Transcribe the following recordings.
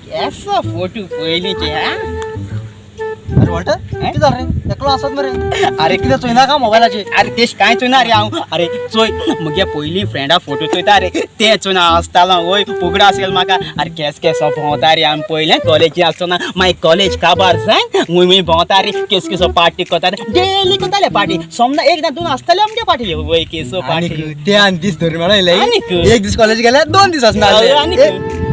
केसो फोटो पयलींचे हा. अरे वॉल्टर, कितें जालें रे? एकलो आसत मरे. अरे कितें चोयना का मोबायलाचेर? अरे तेश कांय चोयना रे हांव. अरे चोय मुगे पयलीं फ्रेंडा फोटो चोयता रे, ते चोयना आसतालो वय उगडा आसलेलो म्हाका. अरे केस केसो भोंवता रे आमी पयलें कॉलेजी आसतना, मागीर कॉलेज काबार जाय मुय मुय भोंवता रे, केस केसो पार्टी करता रे, डेली करताले पार्टी. सोमना एकदां दोन आसताले आमगे पार्टी. वय केसो पार्टी. ते आनी दीस धरून मेळो. आनीक? एक दीस कॉलेज गेल्यार 2 दीस आसना, आनीक?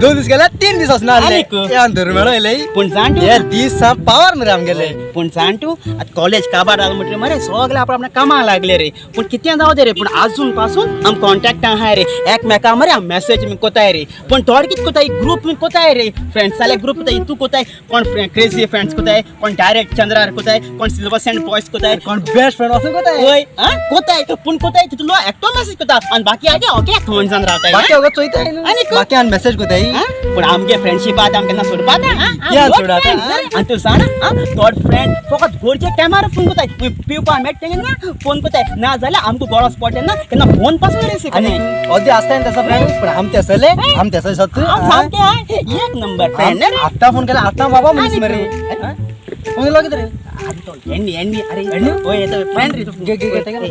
2 दीस गेल्यार 3 दीस आसना. आनीक? ते आनी धरून मेळो. पूण जाण तूं, हे दीस साम पावर मरे आमगेले. पूण जाण तूं आतां कॉलेज काबार जालें म्हणटकीर मरे सगळे आपल्या आपल्या कामाक लागले रे. पूण कितें जावं दे रे, पूण आजून पासून आम कॉन्टेक्टान आहाय रे एकमेका मरे. आम मॅसेज बी कोताय रे, पूण थोडे कितें कोताय ग्रूप बी कोताय रे, फ्रेंड्साले ग्रूप कोताय. तूं कोताय कोण क्रेजी फ्रेंड्स कोताय, कोण डायरेक्ट चंद्रार कोताय, कोण सिल्वर सँड बॉयज कोताय, कोण बेस्ट फ्रेंड वचून कोताय. वय आं कोताय. पूण कोताय तितूंतलो एकटो मॅसेज कोता आनी बाकी आगे ओके थंड जावन रावताय. बाकी अगो चोयताय न्हू. आनीक? बाकी आनी मॅसेज कोताय. पूण आमगे फ्रेंडशीप आतां आम केन्ना सोडपाक या सोडाता, आनी तूं जाणा थोड फ्रेंड फकत गरजे टायमार फोन कोताय. पिवपा मेळटा तेन्ना फोन कोताय, ना जाल्यार आमकां गरज पडटा तेन्ना केन्ना फोन पासून रिसीव आनी अदी आसताय न्ही तसो फ्रेंड, पण आम तेसले आम तेसो सत्तू. सामके एक नंबर फ्रेंड रे. आत्ता फोन केला आत्ता बाबा म्हणीस मरे. फोन केलो कितें रे? अरे तो एन्नी एन्नी. अरे एन्नी? ओय तो फ्रेंड रे. घे, घे, घे, घे.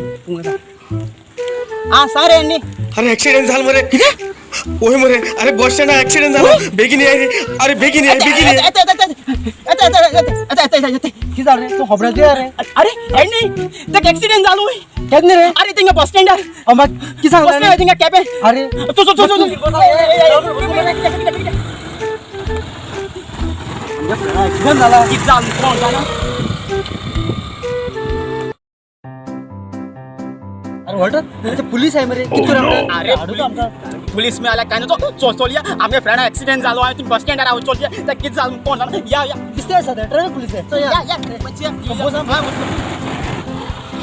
हा सर एन्नी. अरे ऍक्सिडेंट झाला मरे. किती ओय मरे. अरे बस स्टँड ऍक्सिडेंट झाला, बेगीन ये रे. अरे बेगीन ये, बेगीन ये. कितें जालें रे? तूं खबर दी रे. अरे एन्नी तेका एक्सिडेंट जालो. केन्ना रे? अरे थिंगा बस स्टँडार. म्हाका कितें बस सांगता? स्टँडार थिंगा केपें. अरे तू तू तू तू ऍक्सिडेंट झाला. कितें जालें कोण जाणा. अरे वॉल्टर, ते पुलीस आहे मरे. कितें करूं आमकां? अरे हाडू आमकां. पुलीस मेळ्ळ्या काय न्हू तो चोलया. आमगे फ्रेंडा एक्सिडेंट जालो आनी तुम्ही बस स्टँडार हांव चोलया. ते कितें जालें कोण जाणा. या या दिसते आसा ते ट्रॅफिक पुलीस आहे. चल या या. या.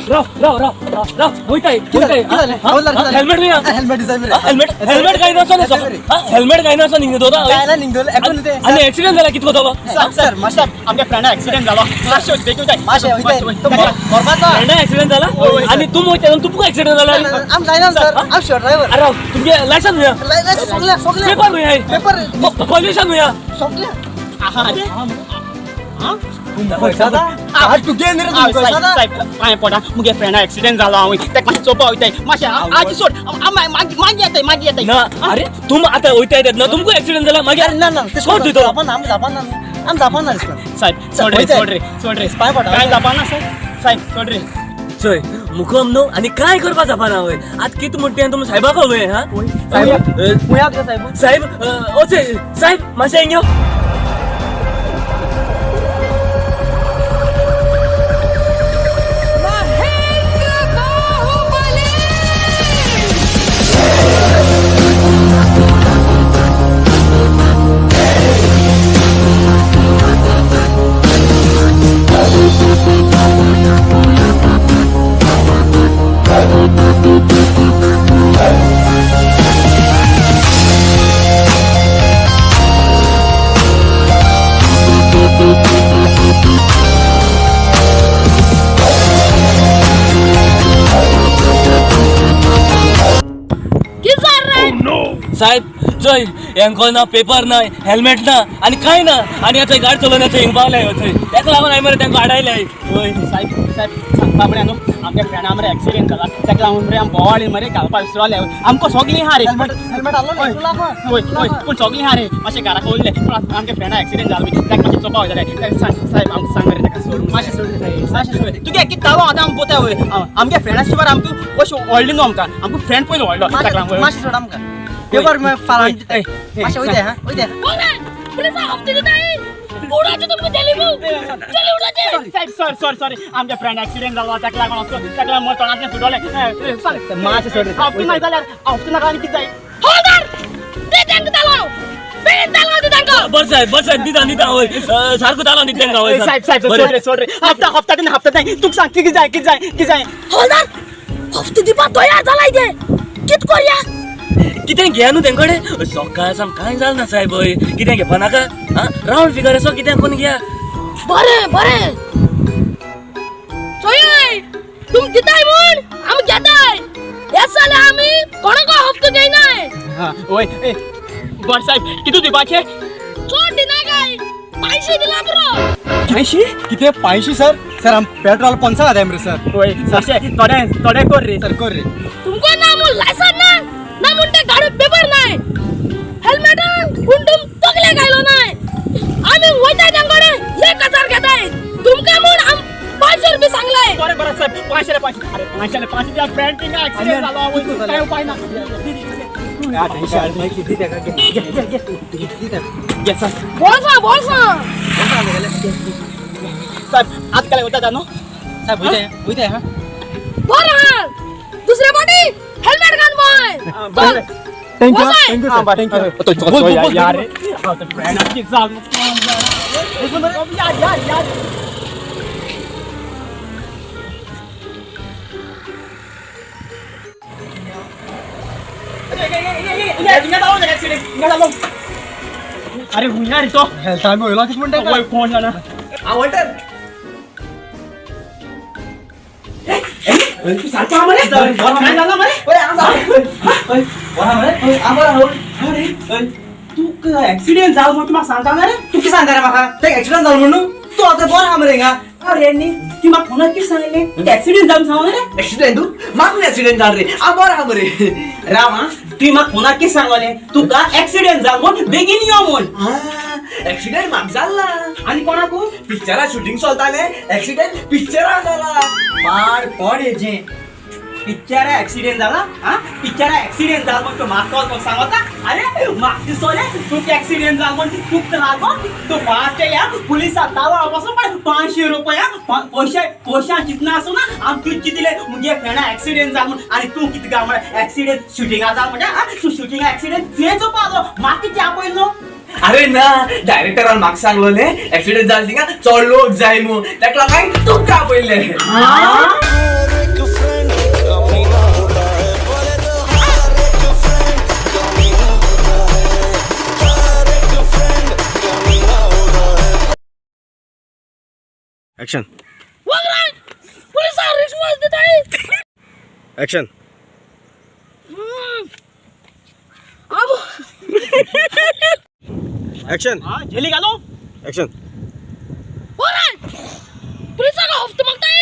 राव राव राव राव राव वयताय वयताय. कितें जालें? हवलदार, कितें जालें? हेल्मेट न्ही. हेल्मेट दिसाय मरे. हेल्मेट हेल्मेट काय नसो हेल्मेट. हेल्मेट काय नसो निघतो होता. काय ना निघतो एकूण ते. आणि ऍक्सिडेंट झाला कितको तो? साहेब सर मास्टर आमगे फ्रेंडा एक्सिडेंट जालो, मातशें बेगीन जाय. मातशें वयताय तो मरपाचो. फ्रेंडा ऍक्सिडेंट झाला आणि तू वयता तुमकां ऍक्सिडेंट झाला. आम जायना सर, आम शुअर ड्रायव्हर. अरे राव तुमगे लायसन न्हय, सगळे सगळे पेपर न्हय, पेपर पॉल्युशन न्हय. सगळे. अरे साहेब साहेब पांय पडा, मुगे फ्रेंडा एक्सिडेंट जालो हांव तेका मातशें चोवपा वयताय. मातशें आजी सोड, मागीर येताय मागीर येताय. ना अरे तुम आता वयता येतात ना, तुमकां ऍक्सिडेंट झाला मागीर ना ना कोण दितो? जापान आम जापान ना, आम जापान ना. साहेब सोड रे सोड रे सोड रे. पांय पडा. काय जापान ना साहेब? साहेब सोड रे. चोय मुखम न्हू आनी काय करपा जापाना वय आतां कितें म्हणटा तुमी साहेबाक वय हा साहेब साहेब साहेब ओचे साहेब मातशें हिंग यो. साहेब चोय हेंको ना पेपर ना हेल्मेट ना आनी काय ना आनी थंय गाडी चलोवना थंय हिंग पावले थंय तेका लागून हांवें मरे तांकां आडायले. वय साहेब साहेब सांगपा पळय न्हू, आमच्या फ्रेंडा मरे एक्सिडेंट जाला, तेका लागून मरे आम बोवाळी मरे घालपा विसरले. आमकां सगळीं आहा रे. हेल्मेट हेल्मेट आलो ना. वय वय पूण सगळीं आहा रे, मातशें घराक उरले. पूण आमच्या फ्रेंडा एक्सिडेंट जालो तेका मातशें चोवपा वयताले. तेका सांग साहेब आमकां सांग रे तेका सोड मातशें सोड रे मातशें सोड. तुगे कितें जालो आतां आम पोवताय. वय आमगे फ्रेंडा शिवाय आमकां कशें व्हडलें न्हू, आमकां आमकां फ्रेंड पयलो व्हडलो तेका लागून. मातशें सोड आमकां पेपर मातशें वयताय हा वयताय. साहेब सॉरी सॉरी सॉरी, आमच्या फ्रेंड एक्सिडेंट जालो तेका लागून तेका लागून मोर तोंडांतल्यान सुटोलें. मातशें सोड रे. हफ्तो ना जाल्यार हफ्तो नाका आनी कितें जाय? बरें साहेब बरें साहेब दिता दिता वय सारको तालो दिता तांकां वय. साहेब साहेब सोड रे सोड रे. हप्ता हप्ता दिना हप्ता नाही. तुका सांग कितें जाय कितें जाय कितें जाय? हवलदार हफ्ते दिवपा तयार जालाय ते कित करया? कितें घेया न्हू तेंकडे सकाळ सावन कांय जालें ना साहेब. हय कितें घेवपा नाका आं रावंड फिगर असो कितें करून घेया. बरें बरें चोय तुम दिताय म्हूण आमी घेताय. हे जाल्यार आमी कोणाक हफ्तो घेयनाय. वय बरें साहेब कितू दिवपाचें? चोड दिना काय, पांयशे दिला पुरो. पांयशी? कितें पांयशी सर? सर आम पेट्रोल पंचा घाताय मरे सर. वय मातशें थोडे थोडे कर रे. सर कर रे. तुमको ना म्हूण लायसन ना, ना म्हूण ते गाडी पेपर नाय, हेल्मेट पूण तुम तकले घायलो नाय. आमी वयताय तेंकडे 1000 घेताय, तुमकां म्हूण आम 500 रुपये सांगलाय. बरें बरें साहेब, 500 500. अरे 500 500 त्या फ्रेंड थिंगा एक्सिडेंट जालो, काय उपाय ना. घे सर. बोलसा बोलसा. साहेब आत काय वता न्हू? साहेब वयताय वयताय हा. बरं हा, दुसरे पाटी हेल्मेट घाल बाय. बरें. Thank you वसाय. Thank you sir, thank you. तो बोल, बोल, यार बोल. फ्रेंड आमची जाल यार यार यार. अरे हुंगा रे तो. हेल्थ आमी वयलो कितें म्हणटा? वय कोण जाणा. हा वॉल्टर. तू सारखो आहा मरे? काय जाला मरे? अरे तुका एक्सिडेंट जालो म्हूण तूं म्हाका सांगता ना रे? तूं कितें सांगता रे म्हाका? ते एक्सिडंट जालो म्हणून तूं आतां बरो आहा मरे हिंगा. अरे न्ही, ती म्हाका फोनार कितें सांगलें? तुका एक्सिडेंट जालो सांगो रे. एक्सिडेंट तू म्हाका एक्सिडेंट जाल रे, हांव बरो आहा मरे. राव आं, तुवें म्हाका फोनार कितें सांगलें? तुका एक्सिडेंट जालो म्हूण बेगीन यो म्हूण. एक्सिडेंट म्हाका जाला. आनी कोणाकू? पिक्चरा शुटींग चलतालें, एक्सिडेंट पिक्चरा जाला. पाड पड हेजें. पिक्चरा एक्सिडेंट जाला. आं, पिक्चरा एक्सिडेंट जालो म्हूण तूं म्हाका कॉल करून सांगता? अरे म्हाका दिसोलें तुका एक्सिडेंट जालो म्हूण तुका लागोन तूं फास्ट या पुलिसा तावा पासून पण 500 रुपया पयशे पयशां चिंतना आसूं ना आम तूं चिंतले मुगे फ्रेंडा एक्सिडेंट जालो म्हूण. आनी तूं कितें काय म्हळ्यार एक्सिडेंट शुटिंगा जालो म्हणटा. आं, तूं शुटिंगा एक्सिडेंट तुवें चोवपा म्हाका कितें आपयलो? अरे ना, डायरेक्टरान म्हाका सांगलोलें एक्सिडेंट जाल थिंगा चड लोक जाय म्हूण, ताका लागून हांवें तुमकां आपयलें. ॲक्शन. वगराय पुलिसां रिश्वत दिताय. ॲक्शन. आबो. ॲक्शन. आं, झेली घालो. ॲक्शन. वगराय पुलिसांक हफ्तो मागताय.